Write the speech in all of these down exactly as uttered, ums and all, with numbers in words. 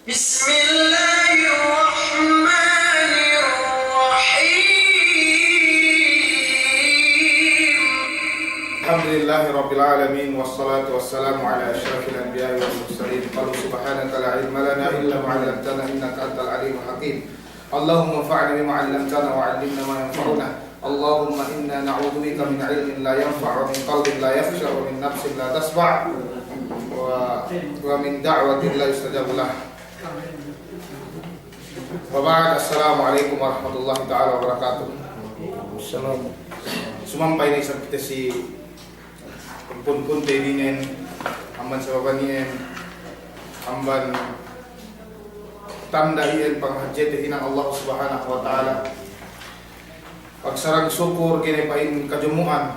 بسم الله الرحمن الرحيم. الحمد لله رب العالمين، والصلاة والسلام على أشرف الأنبياء والمرسلين. قالوا سبحانك لا علم لنا إلا ما علمتنا إنك أنت العليم الحكيم. اللهم انفعنا بما علمتنا وعلمنا ما ينفعنا. اللهم إنا نعوذ بك من علم لا ينفع ومن قلب لا يخشع ومن نفس لا تشبع و-، ومن دعوة لا يستجاب لها. وبعد، السلام عليكم ورحمة الله تعالى وبركاته. Salam. Sumampay ne isab kite si pagpunpunte inin, amban sabab inin, amban tanda' iyan panghadjete hinang Allah Subhanahu wa Ta'ala. Pagsarang sukur kite pa'in kajumu'an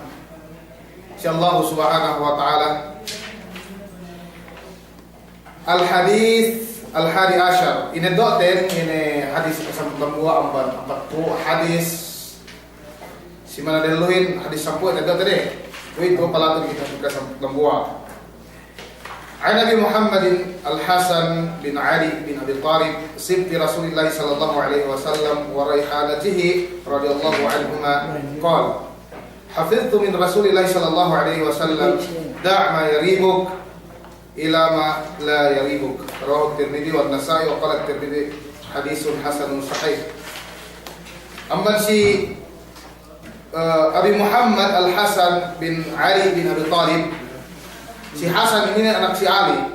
si Allah Subhanahu wa Ta'ala. Al-hadith al-hadi ashar. Ine do'ten, ine hadis kasampū' dambuwa' amban ampatpū' hadis. Si mana delluhin hadis sampū' ine do'ten de. Kuwe'itu palatun kite kasampū' dambuwa'. عن أبي محمد الحسن بن علي بن أبي طالب سبط رسول الله صلى الله عليه وسلم وريحانته رضي الله عنهما قال: حفظت من رسول الله صلى الله عليه وسلم: دع ما يريبك إلى ما لا يريبك. رواه الترمذي والنسائي وقال الترمذي: حديث حسن صحيح. Amban si, eh, Abi Muhammad Al-Hasan bin Ali bin Abi Talib, si Hasan inin anak si Ali.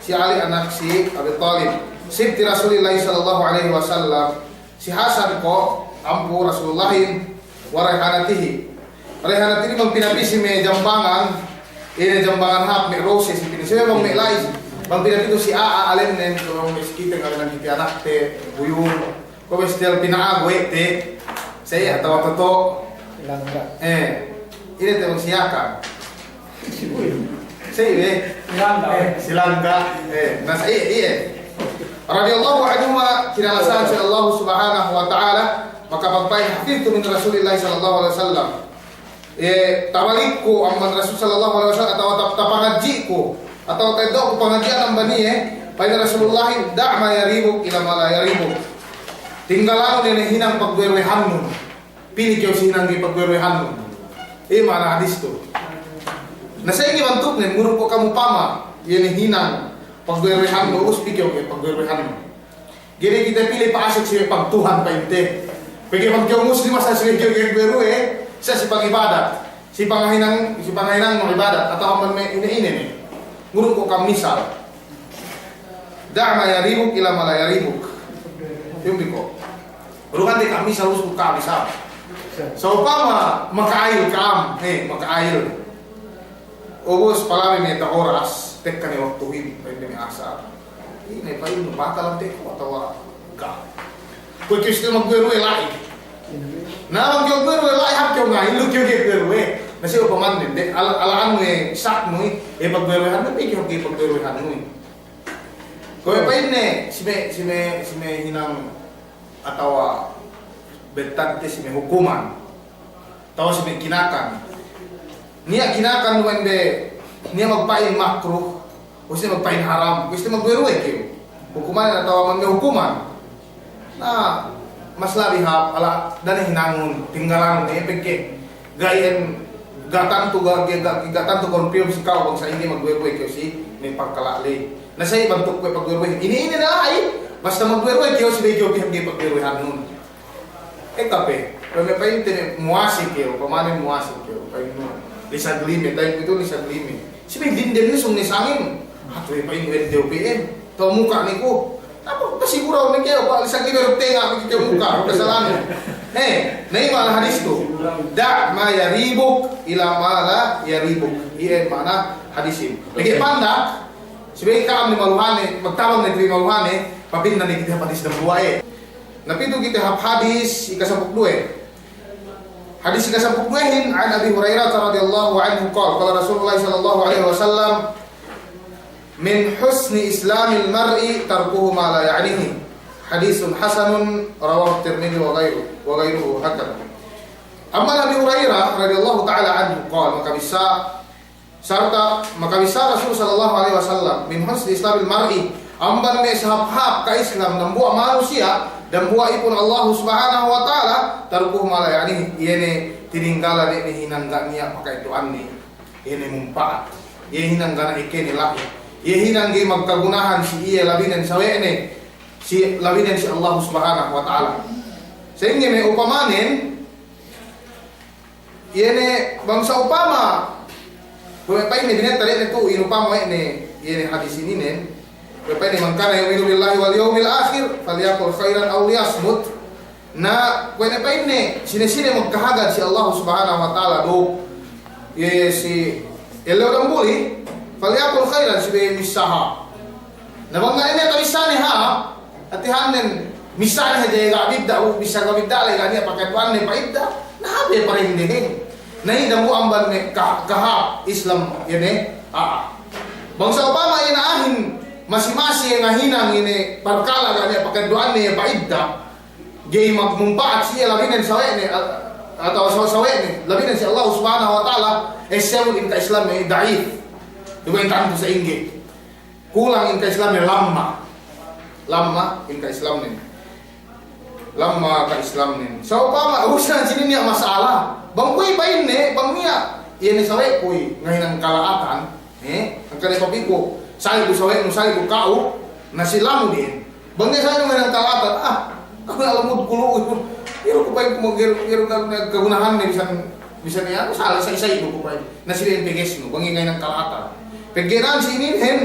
Si Ali anak si Abi Talib. Sibti Rasulillahi sallallahu alaihi wasallam. Si Hasan ko' ampu Rasulullahin, wa raihanatihi. Raihanatihi bang pinapi si me' jambangan, ine jambangan hāp me' rose si pinapi, si me' bang me' la'i. Bang pinapi tu si a'a alennen, tu bang me' si kite ngalennen kite anakte, buyung. Ko' bestel pina'ag we' te, sa iye atawa toto'. Silangga. Eh, ine te bang si Yakan. Sa iye. Silangga. Eh, silangga. Eh, na sa iye, iye. Radiyallahu anhuma, kinalasahan si Allah Subhanahu wa Ta'ala, makapagpa'in, hafidhtu min Rasulillahi sallallahu alaihi wasallam. Eh, tabalik ku amban Rasul sallallahu alaihi wasallam, atawa ta-, tapangadji' ku, atawa ta'eddo' ku pangadji'an amban iye, pa'in Rasulullahin, da' ma yaribuk ila ma la yaribuk. Tinggalanun iye ne hinang pagduwe-ruwehannun. Pī ne kew si hinang ga'i pagduwe-ruwehannun. Iye ma'ana hadis tu. Na sa inin bantuknen, ngurung ko' kam upama iye ne hinang pagduwe-ruwehannun, ubus pī kew ga'i pagduwe-ruwehannun. Ga'i ne kite pī le pa'asek si me' pagtuhan pa'inte. Pegge' bang kew Muslim asal si me' kew ga'i pagduwe-ruwe, sa si pangibadat. Si pangahinang, si pangahinang me' ibadat, atawa amban me' ine-ine ne. Ngurung ko' kam misal. Da' ma yaribuk ila ma la yaribuk. Iyu'un bi ko'. Ngurung kante kam misal, ubus ko' kam misal. Sa'upama maka'ayil kam, eh, maka'ayil. Ubus palabey me' da'oras, tekka ne waktuhin, pa'in me' asar. Ine pa'innu, batalan te'ed ku atawa ga'. Kuwe' kew si magduwe-ruwe la'i. Na bang kew magduwe-ruwe la'i, hap kew ngayil, lu kew ga'i duwe-ruwe. Na si upamanen, de, al-, ala'annu e, saknu e, e pagduwe-ruwehannu, pī kew ga'i pagduwe-ruwehannu e. Kuwe' pa'inne, si me', si me', si me' hinang atawa bettadte si me' hukuman. Atawa si me' kinakan. Niya' kinakan duwen be, niya' magpa'in makruh, ubus niya' magpa'in haram, ubus niya' magduwe-ruwe kew. Hukuman atawa amban me' hukuman. Na, mas labi hāp, ala, da'a ne hinangun, tinggalanun, eh, pegge' ga'i en, ga' tantu, ga', ga', ga', ga' tantu confirm si ka'u bang sa'ingge magduwe-ruwe kew si me' pangkala' ley. Na sa iye bantuk kuwe' pagduwe-ruwe. Ine-ine ne la'i, basta magduwe-ruwe kew si bey kew pī hangga'i pagduwe-ruwehannun. Ekka pe, pa'in me' pa'inte ne muwase kew, upamanen muwase kew, pa'innu lisag lime, time pitu lisag lime. Si me' dindem ne sōng ne sangem. Atu e pa'in weddew pe en, taw muka' ne ku. Apa, pasiguraw ne kew, pa lisag lime duk tenga' pe kew muka', kasalan. Eh, na iye ma'ana hadis tu. Da' ma yaribuk ila ma la yaribuk. Iye ma'ana hadisin. Pegge' pandak, si bey ka'am ne maluhane, magtabang ne tibi' maluhane, papinda ne kite hap hadis dambuwa' e. Na pitu kite hap hadis ikasampū' duwe. Hadis ikasampū' duwehin, an Abi Hurairah radhiyallahu anhu qala, qala Rasulullah sallallahu alaihi wasallam, min husni islamil mar'i tarkuhu ma la ya'nihi. Hadithun hasanun rawahu Tirmidzi wa ghairuhu, wa ghairuhu hakadha. Amban Abi Hurairah radhiyallahu ta'ala anhu qala, makabissā Sarta' makabissā Rasul sallallahu alaihi wasallam, min husni islamil mar'i, Amban me' sahāp-hāp ka Islam dambuwa' manusiya', dambuwa' ipun Allah Subhanahu wa Ta'ala, tarkuh mala, ya'ni, iye ne tininggalan ne hinang ga' niya' paka'eddo'anne, iye ne mumpa'at. Iye hinang ga' niya' ekene la'i. Iye hinang ga'i magkagunahan si iye labinen sawe'ne, si labinen si Allah Subhanahu wa Ta'ala. Sa'ingge me' upamanen, iye ne bang sa'upama, kuwe' pa'inne binetta de' ne tu', inupama we' ne, iye ne hadis ininen, kuwe' pa'inne, "Man kana yu'minu billahi wal yawmil akhir, falyaqul khairan aw liyasmut." Na, kuwe' ne pa'inne, sine-sine magkahagad si Allah Subhanahu wa Ta'ala duk, iye si ellew dambuli, falyaqul khairan, subey missā hāp. Na bang ga' ne niya' tabissāne hāp, hātihannen missāne hadja ga' bidda', u, bissā ga' bidda' le, ga' niya' paka'eddo'anne pa'idda, na hāp iye parendehin. Na iye dambuwa' amban me' ka-, kahāp Islam iye ne, a'a. Bang sa'upama iye ne a'ahin masi-masi iye ngahinang iye ne parkala' ga' niya' paka'eddo'anne iye pa'idda, ga'i magmumpa'at si iye labinen sawe'ne, a-, atawa sawe'-, sawe'ne, labinen si Allah Subhanahu wa Ta'ala, essebut in ka-Islamne da'if. Duwe tantu sa'ingge. Kulang in ka-Islamnen, lamma. Lamma in ka-Islamnen. Lamma ka-Islamnen. Sa'upama, usan sinin niya' masala. Bang kuwe' pa'inne, bang niya', iye ne sawe'ku ngahinang kala'atan, eh, hangkan ne papiku, sali' du sawe'nu, sali' du ka'u, na si lamud iyan. Bang niya' sawe'nu ngahinang kala'atan, ah, aku alamud kulu, iru ku pa'in, iru, iru ka-, kagunahanne bisan, bisan iyan, sali', sali', sali' du ku pa'in. Na si iyan pegesnu, bang iyan ngahinang kala'atan. Pegge' nan sinin hen,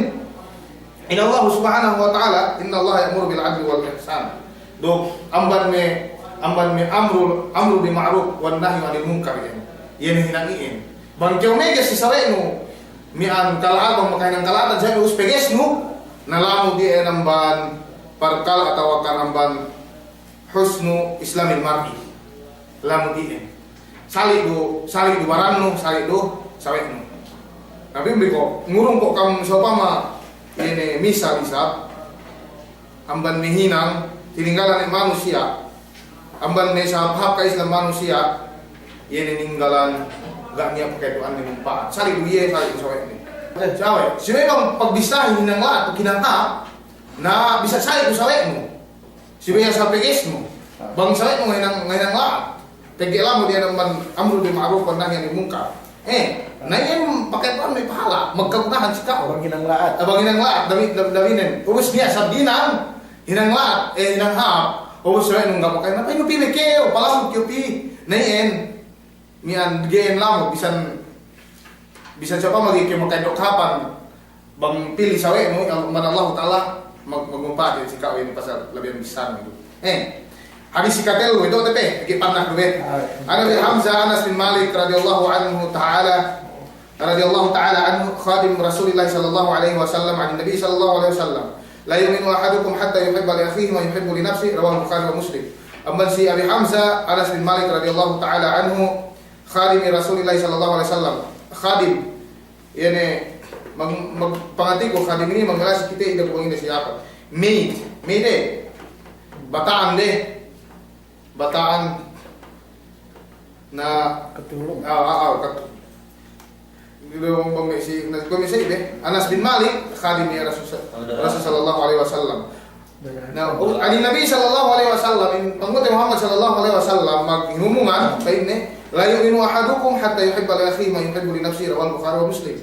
Inna Allah Subhanahu wa Ta'ala, "Innallaha ya'muru bil 'adli wal ihsan." Duk, amban me', amban me' amru, amru bil ma'ruf wan nahyu 'anil munkar iyan. Iyan hinang iyan. Bang kew meges si sawe'nu, miya'an kala'atan, makahinang kala'atan, sawe'nu us pegesnu, na lamud iyan amban parkala' atawa kan amban husnu islamil mar'i. Lamud iyan. Sali' du, sali' du barannu, sali' du sawe'nu. Na bimbi ko', ngurung ko' kam sa'upama, iye ne misal isab, amban me' hinang, tininggalan ne manusiya', amban me' sahāp-hāp ka Islam manusiya', iye ne ninggalan ga' niya' paka'eddo'anne mumpa'at. Sali' du iye, sali' du sawe'ne. Sawe', si me' bang pagbissāhin hinang la'at, hinang hāp, na bisan sali' du sawe'nu. Subey asal pegesnu. Bang sawe'nu ngahinang, ngahinang la'at. Pegge' lamud iyan amban amru bil ma'ruf wan nahyi 'anil munkar. Eh, na iyan paka'eddo'annu pahala', magkagunahan si ka'u. Bang hinang la'at. Ah, bang hinang la'at, dami-, dam-, daminen. Ubus niya' sab hinang, hinang la'at, eh, hinang hāp. Ubus sawe'nu ga' paka'eddo', na pa'innu pī kew, palamud kew pī. Na iyan, miya'an ga'i iyan lamud, bisan, bisan sa'upama ga'i kew maka'eddo' kahāpan, bang pī sawe'nu, amban Allahu Ta'ala, mag-, magmumpa'at iyan si ka'u iyan pasal labihan bissānu itu. Eh, hadis si katellu, itu tepe, diki' pandak du be. An Abi Hamzah Anas bin Malik radiyallahu anhu ta'ala, radiyallahu ta'ala anhu, khadim Rasulillah sallallahu alaihi wasallam, 'anin Nabi sallallahu alaihi wasallam. "La yu'minu ahadukum hatta yuhibba li akhihi ma yuhibbu li nafsihi," rawahul Bukhari wa Muslim. Amban si Abi Hamzah, Anas bin Malik radiyallahu ta'ala anhu, khadim Rasulillah sallallahu alaihi wasallam. Khadim, iye ne, mag-, mag-, pangatiku khadim inin mangalasi kite, iye ne kuwe' ine si apa. Maid, maid de. Bata'an de. Bata'an na katulung. Ah, ah, ah, katu-, bang, bang me' si, na, bang me' si ibe, Anas bin Malik, khadim iye Rasul sa-, Rasul sallallahu alaihi wasallam. Na, u-, 'anin Nabi sallallahu alaihi wasallam, in, panghu'te Muhammad sallallahu alaihi wasallam, maghinumungan, pa'inne, "La yu'minu ahadukum hatta yuhibba li akhihi ma yuhibbu li nafsihi," rawahul Bukhari wa Muslim.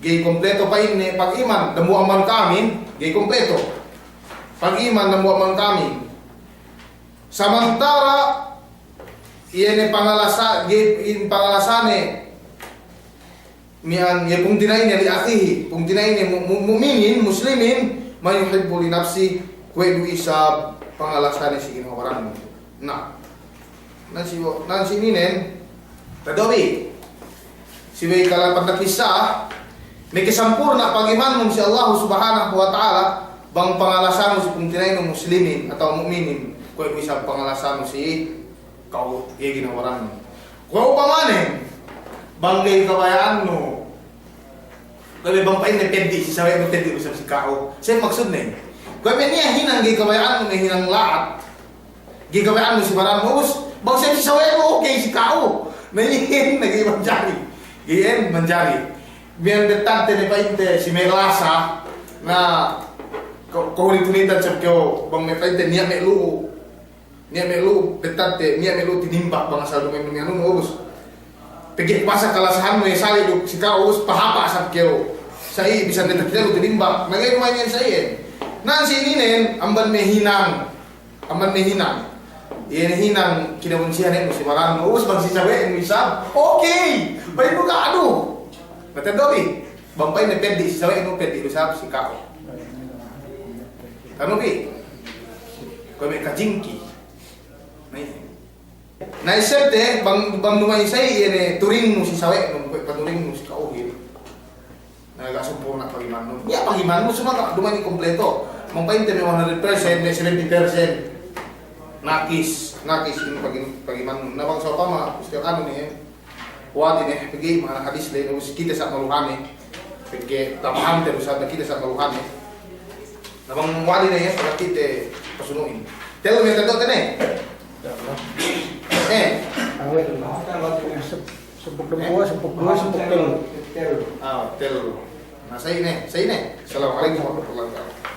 Ga'i kompleto pa'inne pag'iman, dambuwa' amban ka'amin, ga'i kompleto. Pag'iman, dambuwa' amban ka'amin. Samantara', iye ne pangalasa-, ge-, in pangalasane, miya'an, iye pungtina'ine li akhihi, pungtina'ine mu-, mu-, mu'minin, muslimin, ma yuhibbu li nafsihi, kuwe' du isab pangalasane si ginhawa barannu. Na, nan si, nan si inin, tadobi. Subey kala pandak kissa, meke sampurna' pag'imannu si Allah Subhanahu wa Ta'ala, bang pangalasanu si pungtina'inu muslimin atawa mu'minin, kuwe' du isab pangalasanu si ka'u iye ginhawa barannu. Kuwe' upamanen, bang ga'i kabaya'annu, kuwe' bang pa'inne peddi' si sawe'nu, peddi' du isab si ka'u. Sa' maksudne, kuwe' me' niya' hinang ga'i kabaya'annu, me' hinang la'at. Ga'i kabaya'annu si barannu, ubus, bang siye si sawe'nu, okey si ka'u. Na iyan, na ga'i manjari. Ga'i iyan manjari. Biyan bettante ne pa'inte si me' lasa, na, Kuwe' du tinimbak sab kew, bang me' pa'inte niya' me' lu'u. Niya' me' lu'u, bettadte, niya' me' lu'u tinimbak bang asal duma'in-duma'in anu, ubus. Pegge' masa kalasahannu iye sali' du si ka'u, ubus pahapa' sab kew. Sa'i bisan ne takite lu tinimbak. Na ga'i duma'in iyan sa'i'en. Na si ininen, amban me' hinang. Amban me' hinang. Iye ne hinang kinabunsihan ne si barannu. Ubus bang si sawe'nu isab. Okey. Pa'innu ka, aduh. Mateddo' bi. Bang pa'inne peddi' si sawe'nu, peddi' du isab si ka'u. Anu bi. Kuwe' me' kajingki. Na iye. Na isab te, bang, bang duma'in sa'i iye ne turingnu si sawe'nu, kuwe' paturingnu si ka'uhin. Na ga' sampurna' pagimannun. Iye pagimannun, suma ga' duma'in kompleto. Bang pa'inte me' one hundred percent, me' seventy percent. Nakis, nakis inin pagi-, pagimannun. Na bang sa'upama, Ustaz anu ne, wadi ne, pegge' ma'ana hadis le, ubus kite sa' maluhane. Pegge' tamahante du sa' kite sa' maluhane. Na bang wadi ne, pegge' kite pasunu'in. Tellu me' teddo'te ne. Eh. Sampū' dambuwa', sampū' duwe, sampū' tellu. Ah, tellu. Na sa'i ne, sa'i ne. Assalamu alaikum warahmatullahi wabarakatuh.